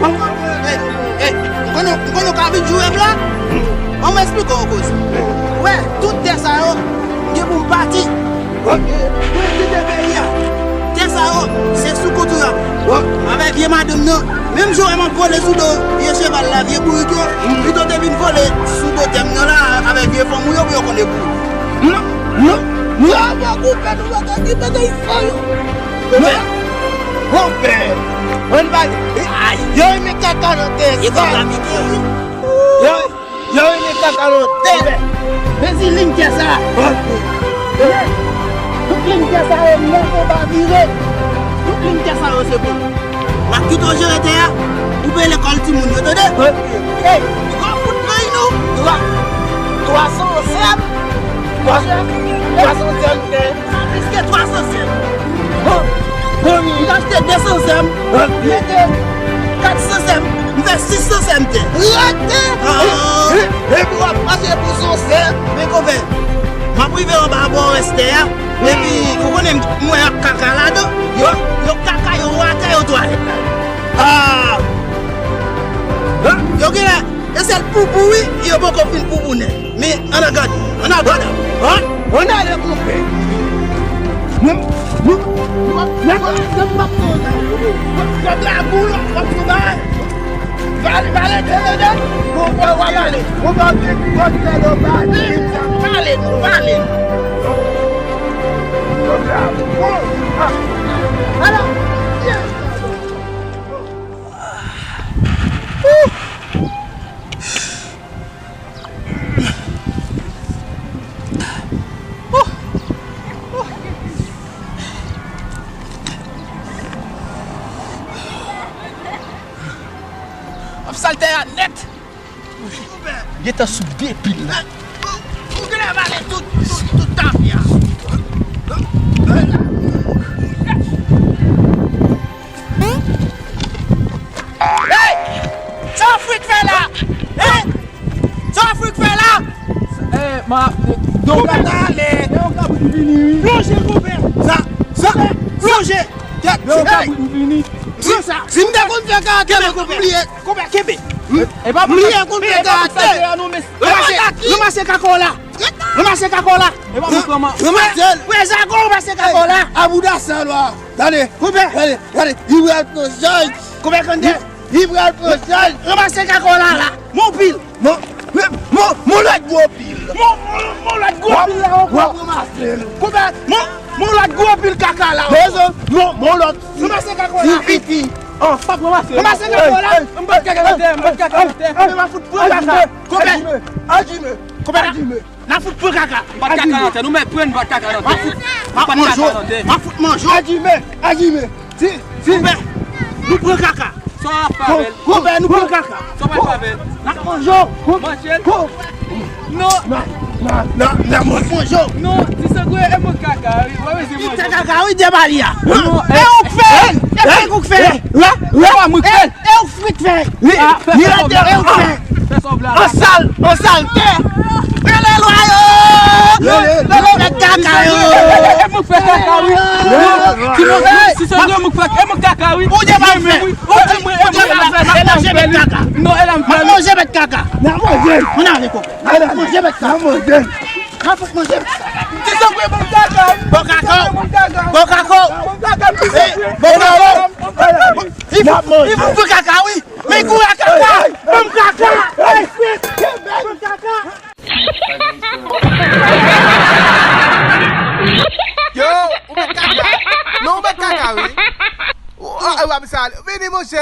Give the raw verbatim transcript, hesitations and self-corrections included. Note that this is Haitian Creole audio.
Bon, bon, bon. Ey, ey, m konnen, m konnen w ka vin jwe rèv la. Ban m esplike w yon koze. Ou wè, tout tè sa yo, m gen pou m pati. Mwen kite peyi a. Tè sa yo, se sou kont ou y ap. Avèk vye madanm nan, menm jan w wè m ap vole sou do vye cheval la, vye bourik yo, pito te vin vole sou do tè m nan la, avèk vye fanm ou yo, pou yo konn debouye. Non, non, non. Yo, yo, koupe nou, yo, koupe nou, yo. Koupe. Koupe. Ann pale. Ay. Yo, men kaka nan tè sa. Yo, Yo, yo, yo, kaka nan tè. Men si liy tè sa. Tout liy tè sa yo, nan konba vire. Tout liy tè sa yo, se pou. N ap kite w jere tè a. Ou peye lekòl timoun yo, tande? Ey, ou va fout peye nou. Twa, twa san sèm. Twa, twa san sèm tè. Sa plis ke twa san sèm. Bon, bon, m t achte de san sèm. Mete kat san sèm. M fè sis san sèm tè. Rete! Ah. E, e, epi w ap mache pou san sèm. Men konpè, m ap rive anba bò wès tè a. Epi, ou konnen, m wè y ap kaka ladan. Yo, yo kaka, yo atè, yo twalèt. Ah! Yo genlè, e sèl poupou, wi, yo poko fin poupou nèt. Men, ann al gade, ann al gade. Ann, ann ale, konpè. Mwen, mwen, mwen, mwen, mwen, mwen, mwen, mwen, mwen, mwen, mwen, mwen, mwen, mwen, vale, vale, tande, tande. Bon, bon, w ap ale. Bon, bon, bon, bon, bon, bon, bon, vale, vale. Bon, ah. Ala, yes. Ap sal tè a nèt. Gentan sou de pil la. Ou genlè vale tout, tout, tout tapi a. Hey! Sa Afrik fè la? Hein? Sa Afrik fè la? Eh, ma, donk la ta ale. Yon kabrit vini, wi. Plonje, konpè. Sa, sa, plonje. Kèt, yon kabrit vini. Pran sa. Si m te konn fè karatè, konpè, m bliye. Konpè, kenbe. M bliye konn fè karatè. Ranmase, ranmase kaka w la. Ranmase kaka w la. Ranmase l. Frè Zago, ranmase kaka w la. Abouda salwa. Gade, konpè. Gade, gade. Li pral pran chaj. Konpè, kande. Li pral pran chaj. Ranmase kaka w la, la. Mon pil. Mon, mon, mon lòt gwo pil. Mon, mon, mon lòt gwo pil la ankò. W ap ranmase l. Konpè, mon, mon lòt gwo pil kaka la ankò. Bezwen, mon, mon lòt. Ranmase kaka w la. Ti piti. An, w ap ranmase l. Ranmase kaka w la. M bat kaka nan tè, m bat kaka nan tè. Konpè, m ap fout pran kaka. Konpè. Ajime. Ajime. Konpè. Ajime. N ap fout pran kaka. M bat kaka nan tè. Nou mèt pran, m bat kaka nan tè. M ap fout, m ap manje w. M ap fout manje w. Ajime. Ajime. Si, si. Konpè, nou pran kaka. Sa w ap fè avè l? Konpè, nou pran kaka. Sa w ap fè avè l? N ap manje w. Manje l? Non. N a, n a, n a, n a manje w. Manje w. Non, ti sangwen, e mwen k kaka, wi. W ap bezwen manje. Ti kaka, wi, deba li a. Non, e ou k fè l. E fèk ou k fè l. E pa mwen k fè l. E ou k fè l. Li, li rete. E ou k fè l. Fè sa w vle avè l. An sal, an sal tè. Rele lwa yo. Rele, rele mèt kaka yo. E mwen k fè kaka, wi. Ti manje, si se vre mwen k fè, e mwen k kaka, wi. Ou deba fè. Ou di mwen, ou di mwen, m ap manje mèt kaka. Non, e la m fè l. M ap manje mèt kaka. N a manje. Ann ale, konpè. N a manje mèt kaka. N a manje. N a fout manje mèt kaka. Ti sangwen, bon kaka. Bon kaka. Bon kaka. Bon kaka. Bon kaka. Li fout pran kaka, wi. Men kouri ak kaka. Ban m kaka. Ban m kaka. Yo, ou mèt Oh, e w ap sal. Vini, monchè.